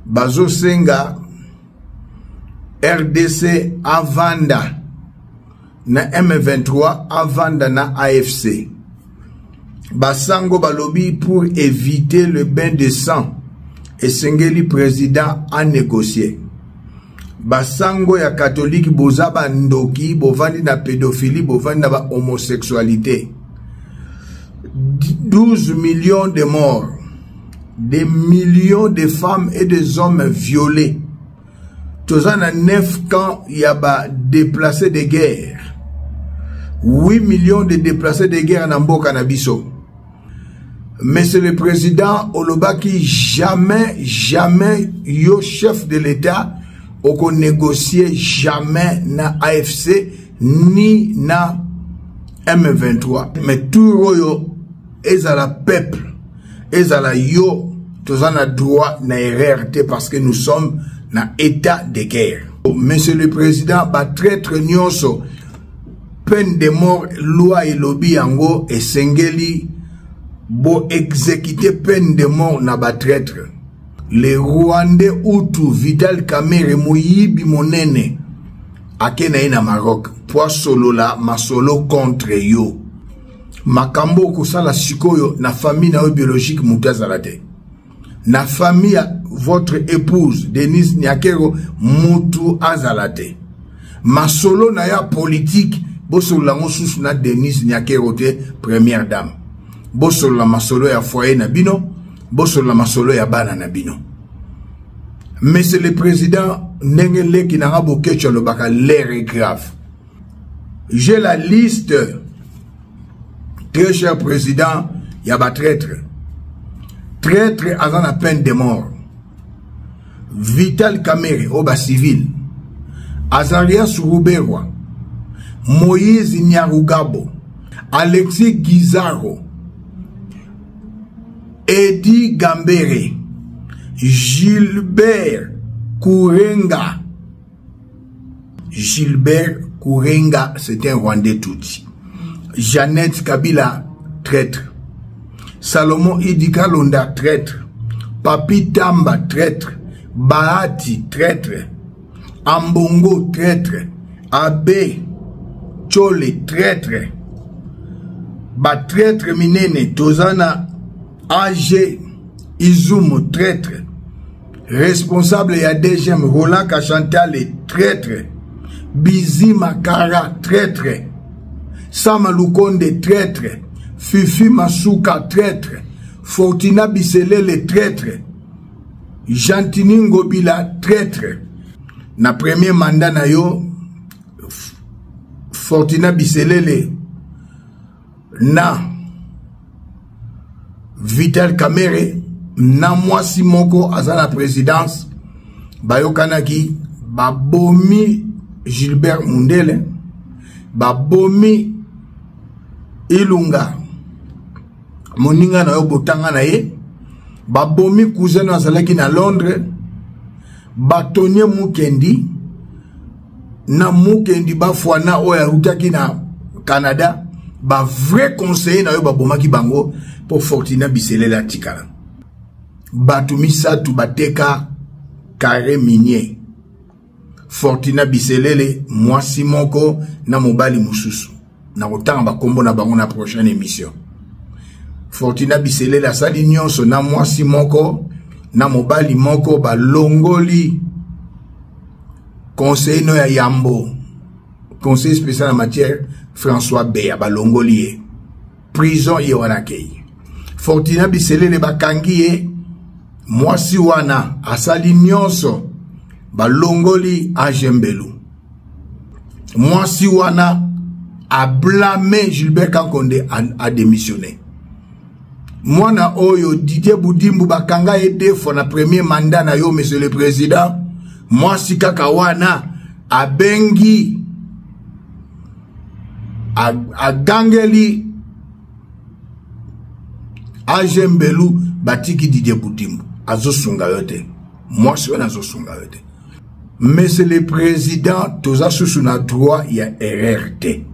Bazosenga RDC avanda na M23, avanda na AFC. Basango balobi pour éviter le bain de sang, esengeli président a négocier. Basango ya catholique boza bandoki, bovandi na pédophilie, bovandi na ba homosexualité. 12 millions de morts, des millions de femmes et des hommes violés. Toza na 9 camps ya ba déplacés de guerre. 8 millions de déplacés de guerre na mboka na biso. Monsieur le Président, olobaki jamais, jamais yo chef de l'État oko négocier jamais na AFC ni na M23. Mais tout oyo ezala peuple, ezala yo, toza na droit na erreur te parce que nous sommes na état de guerre. Monsieur le Président, ba traître nyonso, peine de mort, loi elobi yango esengeli bo exécuter peine de mort na ba traître. Les Rwandais Hutu Vital Kamerhe moyibi monene ake na ye na Maroc po asolola masolo contre yo. Makambo okosala sikoyo na famille na yo biologique moto azala te. Na famille ya votre épouse Denise Nyakero mutu azala te. Masolo na ya politique bosolola ngo susu na Denise Nyakero te, première dame. Bosolola masolo ya foyer na bino, bosolola masolo ya bana na bino. Monsieur le Président, ndenge leki na nga Boketshu alobaka, l'air est grave. J'ai la liste, très cher président, ya ba traître. Traître aza na peine de mort. Vital Kamerhe, oyo ba civil. Azarias Ruberwa, Moïse Nyarugabo, Alexis Gizaro, Eddy Gambere, Gilbert Kourenga. Gilbert Kourenga, c'est un Rwandais Tutsi. Jeannette Kabila, traître. Salomon Idi Kalonda, traître. Papi Tamba, traître. Bahati, traître. Ambongo, traître. Abbé Chole, traître. Ba traître minene, tozana AG Izumu, traître. Responsable ya DGM, Roland Kachantale, traître. Bizi Makara, traître. Sama Lukonde, traître. Fifi Masuka, traître. Fortuna Biselele, traître. Gentiny Ngobila, traître. Na premier mandat na yo, Fortuna Biselele na Vital Kamerhe na mwasi moko aza na présidence, bayokanaki babomi Gilbert Mundele, babomi Ilunga moninga na yo botanga na ye, babomi cousin azalaki na Londres, batonie Mukendi na Mukendi bafwana oyo arutaki na Canada, ba vrai conseiller na yo babomaki bango po Fortuna Biselele atikala. Bato misato bateka carré minier. Fortuna Biselele mwasi moko na mobali mosusu. Na kotanga bakombo na bango na prochaine émission. Fortuna Biselele asali nyonso na mwasi moko na mobali moko, balongoli conseiller no ya yambo, conseiller spécial en matière François Beya, balongoli ye prison ye wana akei. Fortuna Biselele bakangi ye, mwasi wana asali nyonso, balongoli Agembelu. Mwasi wana a blâmé Gilbert Kankonde, a démissionné. Mwana oyo Didier Budimbu bakanga ye deux fois na premier mandat na yo, monsieur le président. Mwasi kaka wana abengi agangeli Agembelu, batiki Didier Budimbu azosunga yo te. Mwasi wana azosunga yo te. Monsieur le président, toza susu na droit ya erreur te.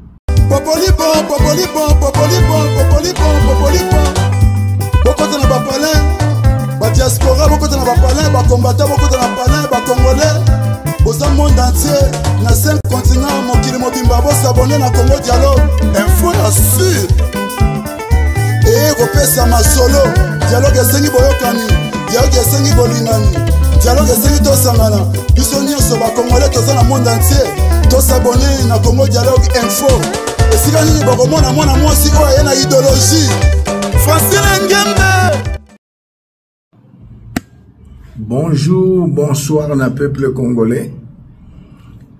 Popolipo, popolipo, popolipo, popolipo, popolipo. Bokota na bapalin, ba Badiaspora bokota na bapalin, bakombata bokota na palin, bacongolais boza monde entier na 5 continent, mokili mobimba bosabone na Congo Dialogue Info ya sur eye kopesa masolo. Dialogue esengi boyokani, dialogue esengi bolingani, dialogue esengi tosangana biso nyonso bacongolais toza na monde entier, tosabone na Congo Dialogue Info. Esika nini bokomona mwana mwasi oyo aye na idéologie Francine Ngembe. Bonjour, bonsoir na peuple congolais.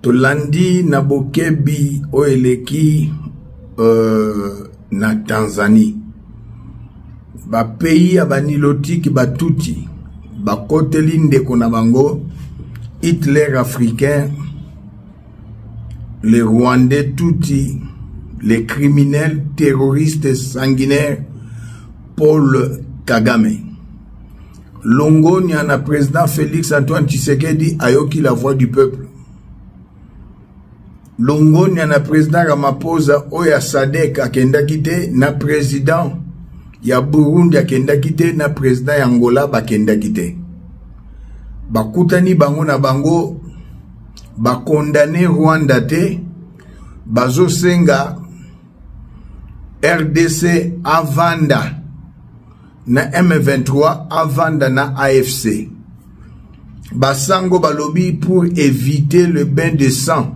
Tolandi na bokebi oyo eleki na Tanzanie. Ba pays ya ba nilotiki batuti bakoteli ndeko na bango Hitler africain, les Rwandais tuti, les criminels terroristes sanguinaires Paul Kagame. Longonia na président Félix Antoine Tshisekedi ayoki la voix du peuple. Longonia na président Ramaphosa oyo ya SADC akendaki te, na président ya Burundi akendaki te, na président ya Angola bakendaki te. Bakutani bango na bango, bakondane Rwanda te, bazosenga RDC avanda na M23, avanda na AFC. Basango balobi pour éviter le bain de sang,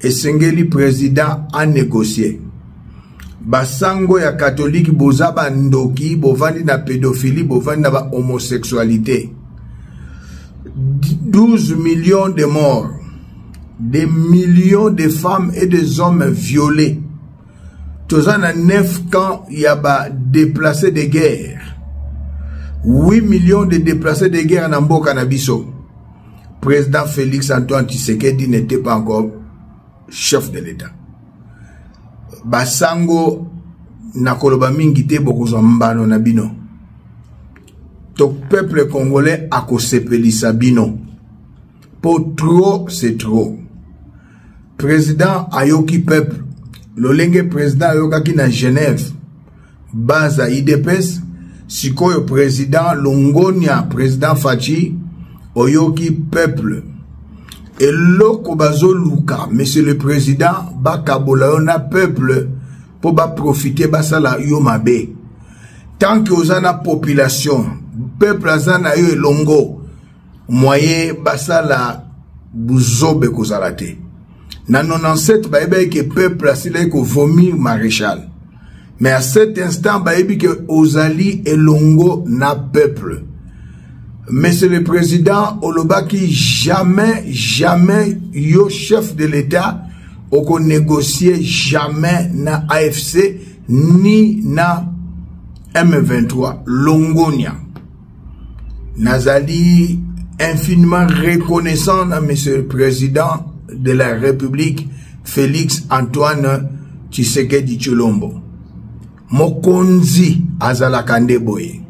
esengeli président a négocier. Basango ya catholique boza bandoki, bovandi na pédophilie, bovandi na ba homosexualité. 12 millions de morts, des millions de femmes et des hommes violés. Toza na 9 camps ya ba déplacés de guerre. 8 millions de déplacés de guerre na mboka na biso. Président Félix Antoine Tshisekedi n'était pas encore chef de l'État. Basango nakoloba mingi te, bokozwa mbano na bino. To peuple congolais akosepelisa bino. Po trop c'est trop. Président ayoki peuple. Lolenge président ayokaki na Genève, base ya UDPS, sikoyo président Longonia, président Fatshi oyoki peuple. Eloko bazoluka, monsieur le président, bakabola yo na peuple po ba profiter basala yo mabe. Tant que oza na population, peuple aza na yo elongo, moyen basala buzobe kozala te. Na 97 bayebaki ke peuple asilaki kovomir maréchal. Mais à cet instant bayebi ke ozali elongo na peuple. Monsieur le président, olobaki jamais, jamais yo chef de l'État oko négocier jamais na AFC ni na M23. Longonia. Nazali infiniment reconnaissant à monsieur le président de la République Félix Antoine Tshisekedi Tshilombo. Mokonzi azalaka nde boye.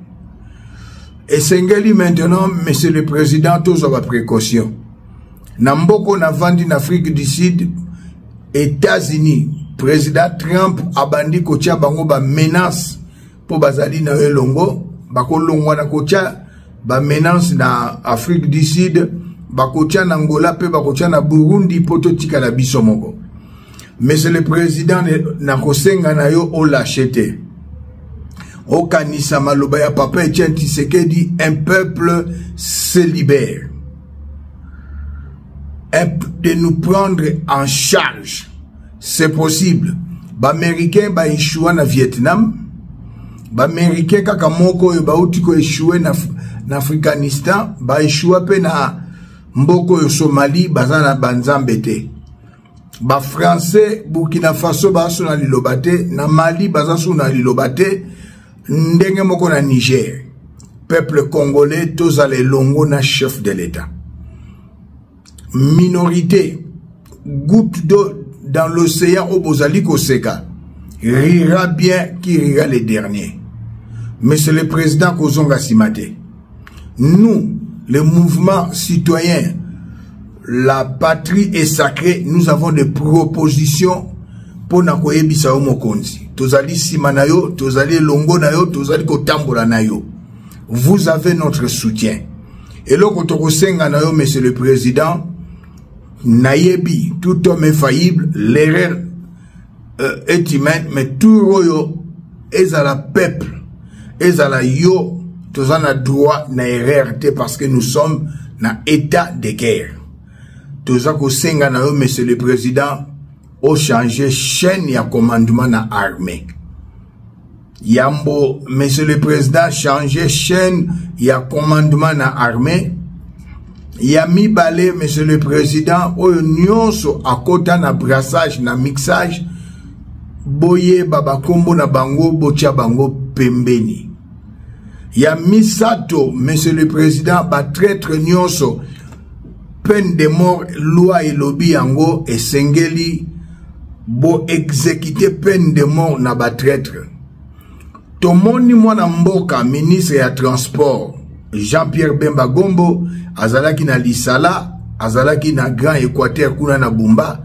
Esengeli maintenant, monsieur le président, tozwa ba précaution. Na mboko na vandi na Afrique du Sud, États-Unis, président Trump abandi kotia bango ba menace po bazali na yo elongo, bakolongwa na kotia ba menace na Afrique du Sud, bakotia na Angola pe bakotia na Burundi po totikala biso moko. Monsieur le président, nakosenga na yo olâche te. Okanisa maloba ya papa Etienne Tshisekedi, un peuple se libère. De nous prendre en charge, c'est possible. Ba Américains ba échoué na Vietnam, ba Américains kaka moko oyo bauti ko échoué na Afghanistan, ba échoué pe na mboko oyo Somalie, baza na banzambe te. Ba Français Burkina Faso ba so na liloba te, na Mali baza so na liloba te, ndenge moko na Niger. Peuple congolais tozala elongo na chef de l'État. Minorité, goutte d'eau dans l'océan au bozali koseka, rira bien qui rira les derniers. Monsieur le président Kozonga Simate, nous, le mouvement citoyen, la patrie est sacrée, nous avons des propositions pour na koyebisa yo mokonzi. Tozali sima na yo, tozali elongo na yo, tozali kotambola na yo. Vous avez notre soutien. Eloko tokosenga na yo, monsieur le président, nayebi tout homme est faillible, l'erreur est humaine, mais tout oyo ezala peuple, ezala yo, toza na droit na erreur te parce que nous sommes na état de guerre. Toza kosenga na yo, monsieur le président, ochanger chaîne ya commandement na armée. Yambo, monsieur le président, changer chaîne ya commandement na armée. Ya mibale, monsieur le président, oyo nyonso akota na brassage na mixage, boyeba bakombo na bango, botia bango pembeni. Ya misato, monsieur le président, ba traître nyonso, peine de mort, loi elobi yango, esengeli bo exécuter peine de mort na ba traître. Tomoni mwana mboka ministre ya transport Jean-Pierre Bemba Gombo azalaki na Lisala, azalaki na Grand Équateur kuna na Bumba.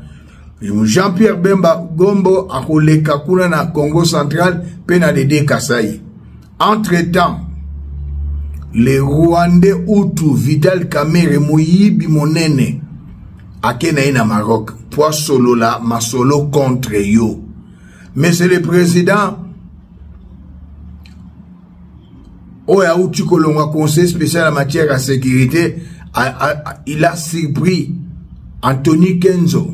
Jean-Pierre Bemba Gombo akoleka kuna na Congo central pe na Dede Kasai. Entre-temps, les Rwandais Hutu Vital Kamerhe moyibi monene ake na ye na Maroc po asolola masolo contre yo. Monsieur le président, oyo auti kolongwa conseil spécial en matière ya sécurité, il a surpris Anthony Kenzo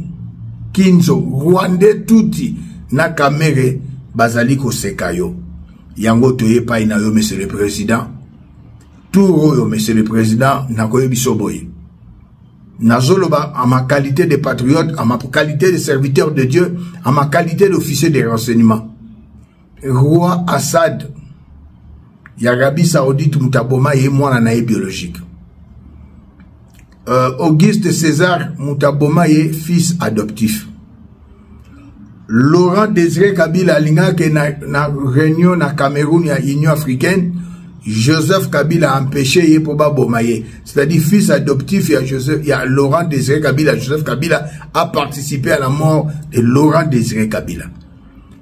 Kinzo Rwandais Tuti na Kamerhe bazali koseka yo. Yango toye epai na yo, monsieur le président. Tour oyo, monsieur le président, nakoyebi biso boye. Nazoloba en ma qualité de patriote, en ma qualité de serviteur de Dieu, en ma qualité d'officier de renseignement. Roi Assad ya Arabie Saoudite moto aboma ye mwana na ye biologique. Auguste César moto aboma ye fils adoptif. Laurent Désiré Kabila alingaki na réunion na Cameroun ya Union africaine. Joseph Kabila a empêché ye po baboma ye, c'est-à-dire fils adoptif ya Joseph, ya Laurent Désiré Kabila. Joseph Kabila a participé à la mort de Laurent Désiré Kabila.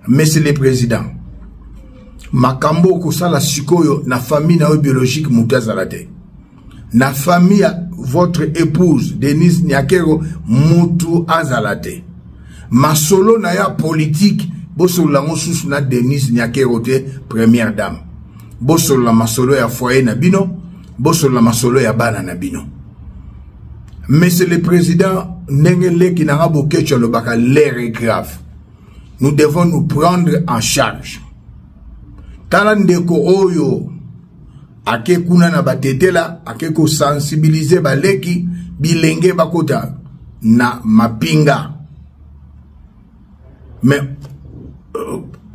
Monsieur le président, makambo okosala sikoyo na famille na yo biologique moto azala te. Na famille ya votre épouse Denise Nyakeru mutu azala te. Masolo na ya politique bosolola ngo susu na Denise Nyakeru te, première dame. Bosolola masolo ya foyer na bino, bosolola masolo ya bana na bino. Monsieur le président, ndenge leki na nga Boketshu alobaka, l'air est grave. Nous devons nous prendre en charge. Tala ndeko oyo ake kuna na batetela, ake kosensibiliser baleki bilenge bakota na mapinga. Mais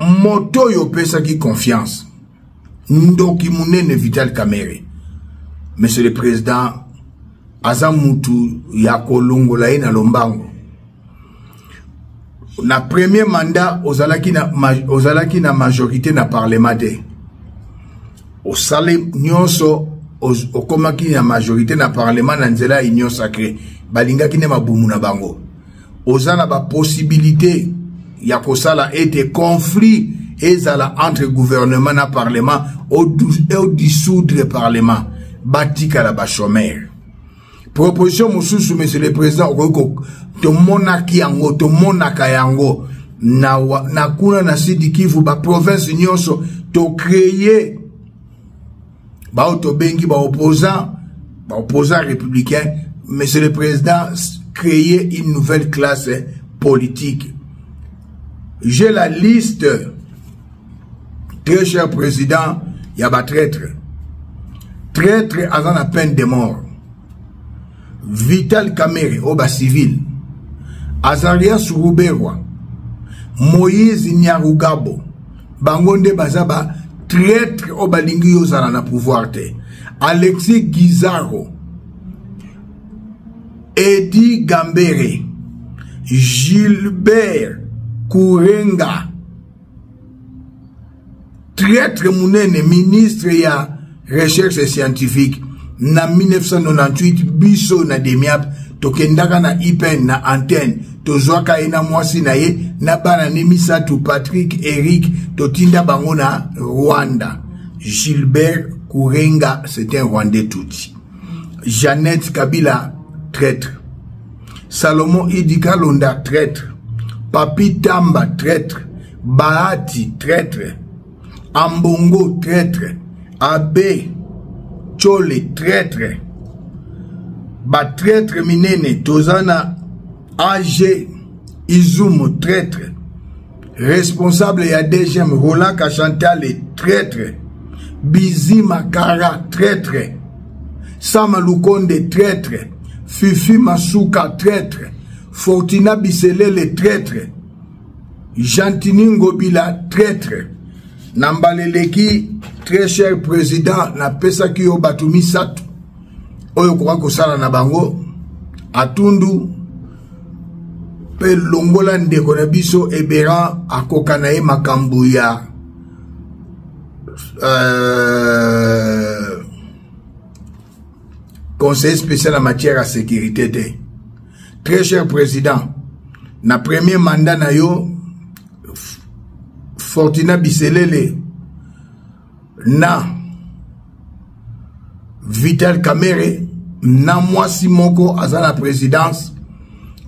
moto oyo opesaki confiance, ndoki munene Vital Kamerhe, monsieur le président, aza mutu ya kolongola ye na lombango. Na premier mandat ozalaki na majorité na parlement te. Osali nyonso, okomaki na majorité na parlement na nzela ya Union sacrée. Balingaki ne mabumu na bango. Oza na ba possibilité ya kosala ete conflit ezala entre gouvernement na parlement, au dissoudre parlement, batikala ba chômeurs. Proposition mosusu, monsieur le président, okoki tomonaki yango, tomonaka yango na kuna na Sud Kivu, ba province nyonso to créer ba oyo tobengi ba opposant, ba opposant républicain. Monsieur le président, créer une nouvelle classe politique. J'ai la liste, très cher président, ya ba traître. Traître aza na peine de mort. Vital Kamerhe, oyo ba civil, Azarias Ruberwa, Moïse Nyarugabo, bango nde baza ba traître oyo balingi yo ozala na pouvoir te. Alexis Gizaro, Eddy Gambere, Gilbert Kourenga, traître munene, ministre ya recherche scientifique na 1998, biso na Demiap tokendaka na IPN na antenne, tozwaka ye na mwasi na ye na bana ne misato, Patrick, Eric, totinda bango na Rwanda. Gilbert Kurenga, c'est un Rwandais Tutsi. Jeannette Kabila, traître. Salomon Idi Kalonda, traître. Papi Tamba, traître. Bahati, traître. Ambongo, traître. Abbé Chole, traître. Ba traître minene, tozana AG Izumu, traître. Responsable ya DGM, Roland Kachantale, traître. Bizi Makara, traître. Sama Lukonde, traître. Fifi Masuka, traître. Fortuna Biselele, traître. Gentini Ngobila, traître. Na mbala eleki, très cher président, napesaki yo bato misato oyo okoka kosala na bango atundu mpe longola ndeko na biso Eberan akoka na ye makambo ya conseiller spécial en matière ya sécurité te. Très cher président, na premier mandat na yo Fortuna Biselele na Vital Kamerhe na mwasi moko aza na présidence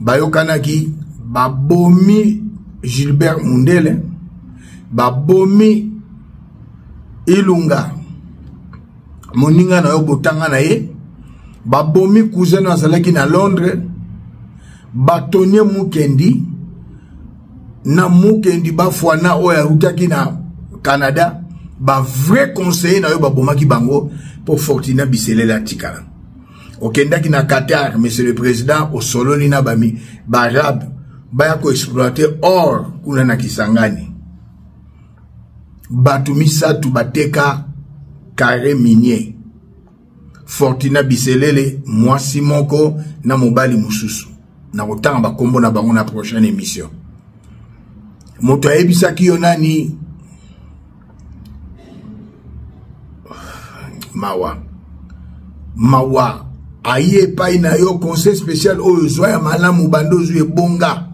bayokanaki, babomi Gilbert Mundele, babomi Ilunga moninga na yo botanga na ye, babomi cousin oyo azalaki na Londres, batonie Mukendi na Mukendi bafwana oyo arutaki na Canada, ba vrai conseiller na yo babomaki bango po Fortuna Biselele atikala. Okendaki na Qatar, monsieur le président, osololi na bami baarabe baya koexploiter or kuna na Kisangani. Bato misato bateka carré minier. Fortuna Biselele, mwasi moko na mobali mosusu. Na kotanga bakombo na bango na prochaine émission. Moto ayebisaki yo nani? Mawa. Mawa. Aye epai na yo conseil spécial oyo zwa ya malamu bando ozwi ebonga.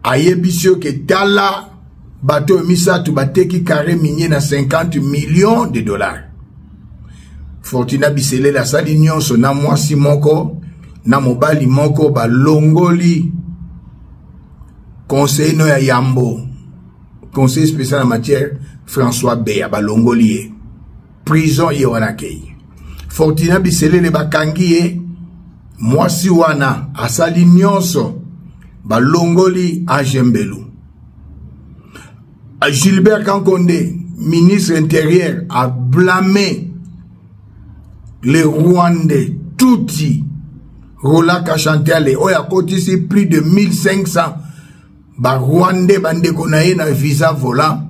Ayebisi yo ke tala bato oyo misato bateki carré minier na 50 millions de dollars. Fortuna Biselele asali nyonso na mwasi moko na mobali moko, balongoli conseiller no ya yambo, conseiller spécial en matière François Beya, balongoli ye prison ye wana akei. Fortuna Biselele bakangi ye, mwasi wana asali nyonso, balongoli Agembelu. Gilbert Kankonde, ministre intérieur, a blâmé les Rwandais, Tutsi, Roland Kachantale, oyo akotisi plus de 1500 ba Rwandais bandeko na ye na visa volant.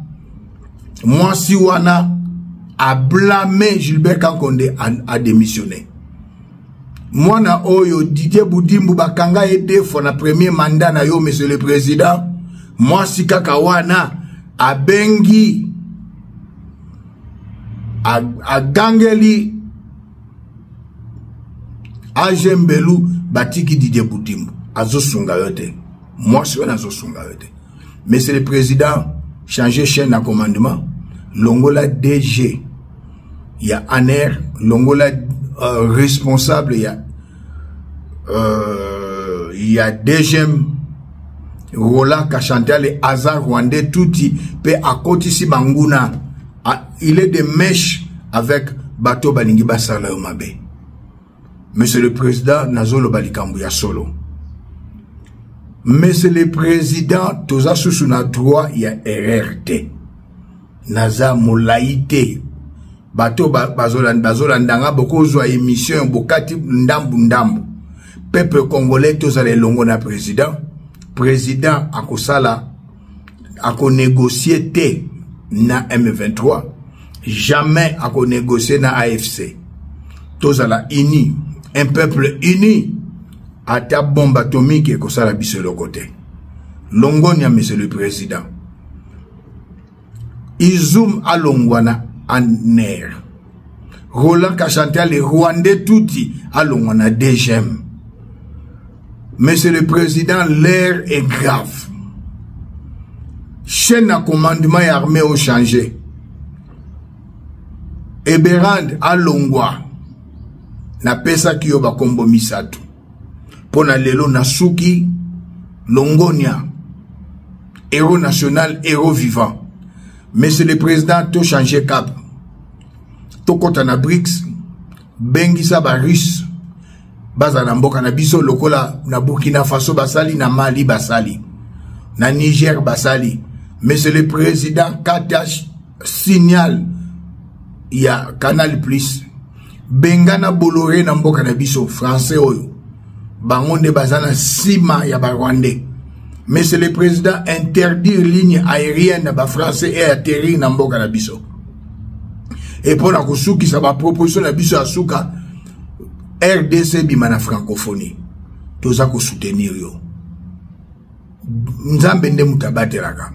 Mwasi wana a blâmé Gilbert Kankonde, a démissionné. Mwana oyo Didier Budimbu bakanga ye deux fois na premier mandat na yo, monsieur le président. Mwasi kaka wana abengi agangeli Agembelu, batiki Didier Budimbu azosunga yo te. Mwasi wana azosunga yo te. Monsieur le président, changer chaîne à commandement, longola DG ya ANR, longola responsable ya DGM Roland Kachantale aza Rwandais tuti pe akotisi banguna. Il est de mèche avec bato balingi basala yo mabe. Monsieur le président, nazoloba likambo ya solo. Monsieur le président, toza susu na droit ya erreur te. Naza molai te. Bato bazolanda nga, bokozwa émission bokati ndambu ndambu. Peuple congolais tozala elongo na président. Président akosala, akonégocier te na M23, jamais akonégocier na AFC. Tozala uni, un peuple uni. Ata bombe atomique ekosala biso eloko te. Longonia, monsieur le président. Izum alongwa na ANR. Roland Kachantale, Rwandais Tuti alongwa na DGM. Monsieur le président, l'heure est grave. Chaîne à commandement et armée ont changé. Eberande alongwa. Napesaki yo bakombo misato mpo na lelo nasuki. Longonia, héros national, héros vivant. Monsieur le président, to changer cap, tokɔta na BRICS. Bengisa Barusse bazala na mboka na biso lokola na Burkina Faso basali, na Mali basali, na Niger basali. Monsieur le président, kata signal ya Canal Plus, bengana Bolore na mboka na biso. Français oyo, bango nde baza na nsima ya Barwandais. Monsieur le président, interdire ligne aérienne na Bafrançais e atterrir na mboka na biso. E mpo na kosukisa baproposition na biso ya suka, RDC ebima na Francophonie. Toza kosoutenir yo. Nzambe nde moto abatelaka.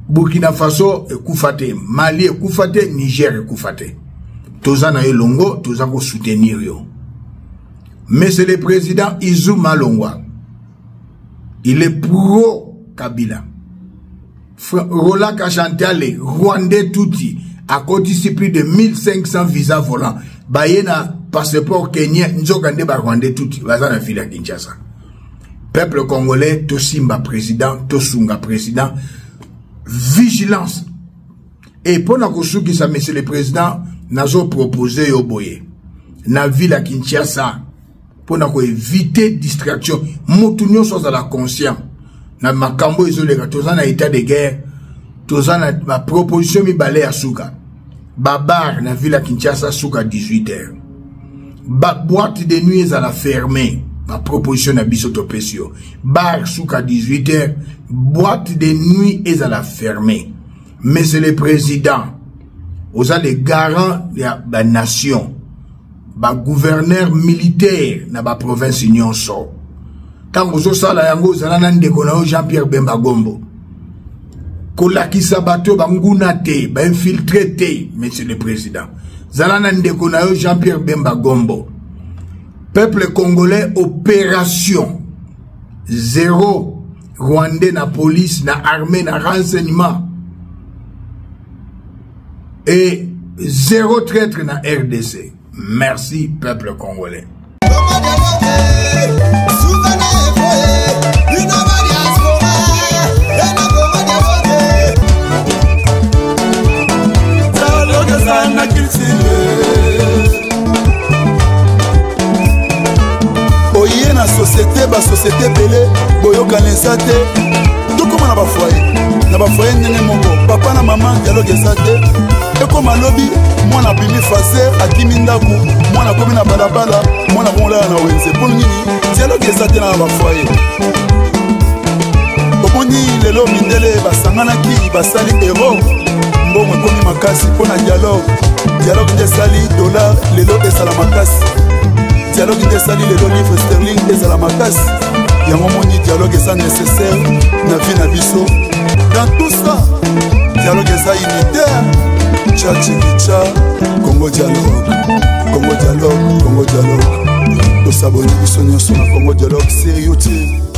Burkina Faso ekufa te, Mali ekufa te, Niger ekufa te. Toza na yo elongo, toza kosoutenir yo. Monsieur le président, Izuma alongwa, il est pro Kabila. Roland Kachantale, Rwandais Tutsi, akotisi plus de 1500 visa volant, baye na passeport kenyan, nzoka nde Barwandais Tutsi baza na ville ya Kinshasa. Peuple congolais, tosimba président, tosunga président. Vigilance. E mpo na kosukisa, monsieur le président, nazopropose yo boye: na ville ya Kinshasa, mpo na koevite distraction, motu nyonso azala conscient na makambo ezoleka. Toza na état de guerre. Toza na baproposition mibale ya suka: babar na ville ya Kinshasa suka 18 heures, baboîte de nuit ezala fermé. Baproposition na biso topesi yo: bar suka 18 heures, boîte de nuit ezala fermé. Monsieur le président, oza le garant ya banation. Bagouverneur militaire na baprovince nyonso, ntango ozosala yango, ozala na ndeko na yo Jean Pierre Bemba Gombo, kolakisa bato banguna te, bainfiltre te. Monsieur le président, zala na ndeko na yo Jean Pierre Bemba Gombo. Peuple congolais, opération zéro Rwandais na police, na armée, na renseignement, et zéro traître na RDC. Merci, peuple congolais. Na culture oye na société, basociété ebele boyokana eza te. Tokóma na bafoyer, na bafoyer ndenge moko, papa na mama, dialogue eza te. Ekóma lobi, mwana abimi fase, akimi ndako, mwana akomi na balabala, mwana komolala na wenze. Mpo nini dialogue eza te na bafoyer? Omoni lelo mindele basanganaki, basali euro, mbongo ekomi makasi mpo na dialogue. Dialogue nde esali dollar lelo ezala makasi. Dialogue nde esali lelo livre sterling ezala makasi. Yango moni dialogue eza nécessaire na vie na biso. Dans tout ça, dialogue eza unitaire. Cha chikicha, Congo Dialogue, Congo Dialogue, Congo Dialogue. Tosaboni biso nyonso na Congo Dialogue sur YouTube.